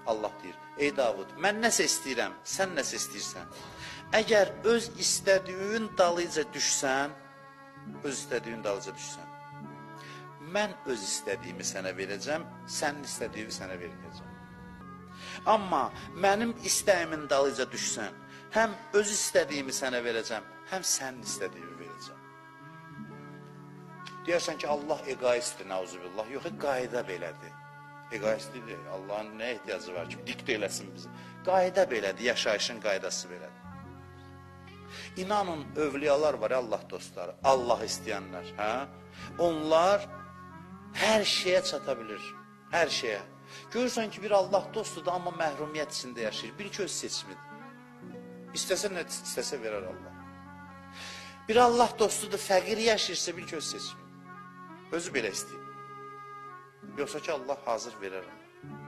Allah deyir, ey Davud, mən nəsə istəyirəm, sən nəsə istəyirsən. Əgər öz istədiyin dalıyca düşsən, öz istədiyin dalıyca düşsən, mən öz istədiyimi sənə verəcəm, sənin istədiyini sənə verməyəcəm. Amma mənim istəyimin dalıyca düşsən, həm öz istədiyimi sənə verəcəm, həm sənin istədiyini verəcəm. Deyərsən ki, Allah egoistdir, nəuzubillah. Yox, qayda belədir. Egoistdir, Allahın nə ehtiyacı var ki, diktə eləsin bizi. Qayda belədir, yaşayışın qaydası belədir. İnanın, övliyalar var, Allah dostları, Allah istəyənlər, hə? Onlar hər şeyə çata bilir, hər şeyə. Görürsən ki, bir Allah dostudur, amma məhrumiyyət içində yaşayır. Bil ki, öz seçimidir. İstəsə nə istəsə verər Allah. Bir Allah dostudur, fəqir yaşayırsa, bil ki, öz seçimidir. Özü belə istəyir. Yoxsa ki, Allah hazır verər ona.